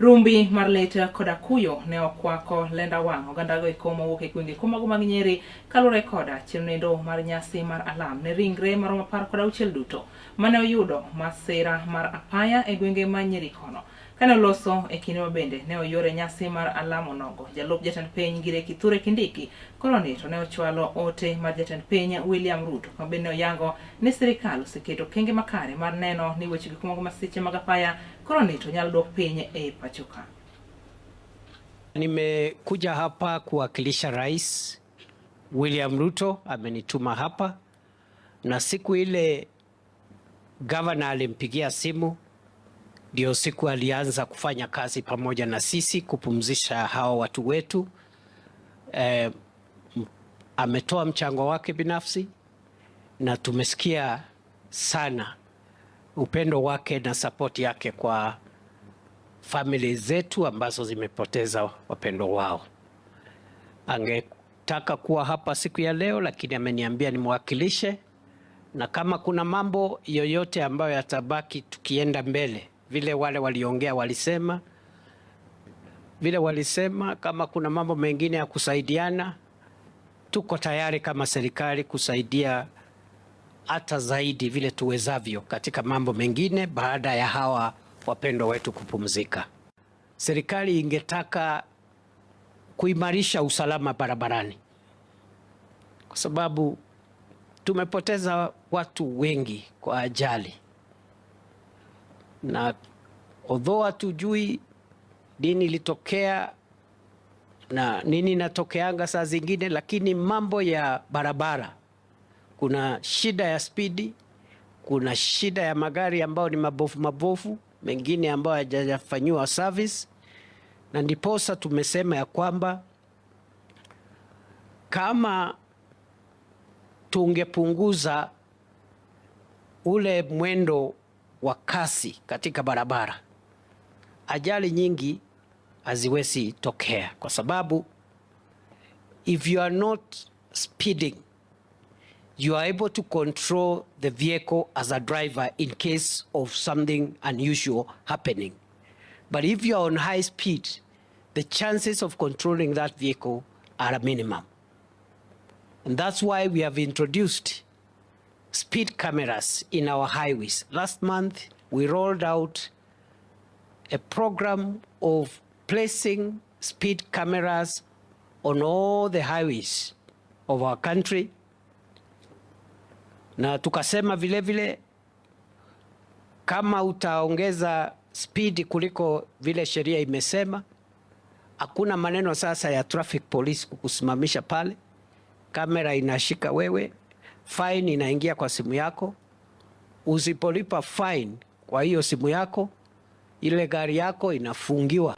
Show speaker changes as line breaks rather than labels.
Rumbi mar lit koda kuyo ne okwako lenda wang' ogandago eko mowuok e gwenge kumago mag Nyeri kaluwore koda chenro endo mar nyasi mar alam ne ringre maromo 16 duto mane oyudo masira mar apaya e gwenge ma Nyeri kono. Kane oloso e kinde ma bende ne oyore nyasi mar alam onogo, jalup jatend piny Ngire Kithure Kindiki koroni to ne ochwalo ote mar jatend piny William Ruto ma bende ne oyango ni sirikal oseketo okenge makare mar neno ni weche gik moko masiche mag apaya koroni to nyalo dok piny e pacho ka.
Nimekuja hapa kuwakilisha Rais William Ruto, amenituma hapa, na siku ile gavana alimpigia simu, ndio siku alianza kufanya kazi pamoja na sisi kupumzisha hawa watu wetu. Ametoa mchango wake binafsi na tumesikia sana upendo wake na sapoti yake kwa famili zetu ambazo zimepoteza wapendwa wao. Angetaka kuwa hapa siku ya leo, lakini ameniambia nimwakilishe, na kama kuna mambo yoyote ambayo yatabaki tukienda mbele, vile wale waliongea walisema, vile walisema, kama kuna mambo mengine ya kusaidiana, tuko tayari kama serikali kusaidia hata zaidi vile tuwezavyo katika mambo mengine baada ya hawa wapendwa wetu kupumzika. Serikali ingetaka kuimarisha usalama barabarani kwa sababu tumepoteza watu wengi kwa ajali, na although hatujui nini ilitokea na nini inatokeanga saa zingine, lakini mambo ya barabara, kuna shida ya spidi, kuna shida ya magari ambayo ni mabofu mabofu, mengine ambayo hayajafanyiwa service, na ndiposa tumesema ya kwamba kama tungepunguza ule mwendo wa kasi katika barabara, ajali nyingi haziwezi tokea, kwa sababu if you are not speeding you are able to control the vehicle as a driver in case of something unusual happening. But if you are on high speed, the chances of controlling that vehicle are a minimum. And that's why we have introduced speed cameras in our highways. Last month, we rolled out a program of placing speed cameras on all the highways of our country, na tukasema vile vile kama utaongeza spidi kuliko vile sheria imesema, hakuna maneno sasa ya traffic police kukusimamisha pale. Kamera inashika wewe, fine inaingia kwa simu yako. Usipolipa fine kwa hiyo simu yako, ile gari yako inafungiwa.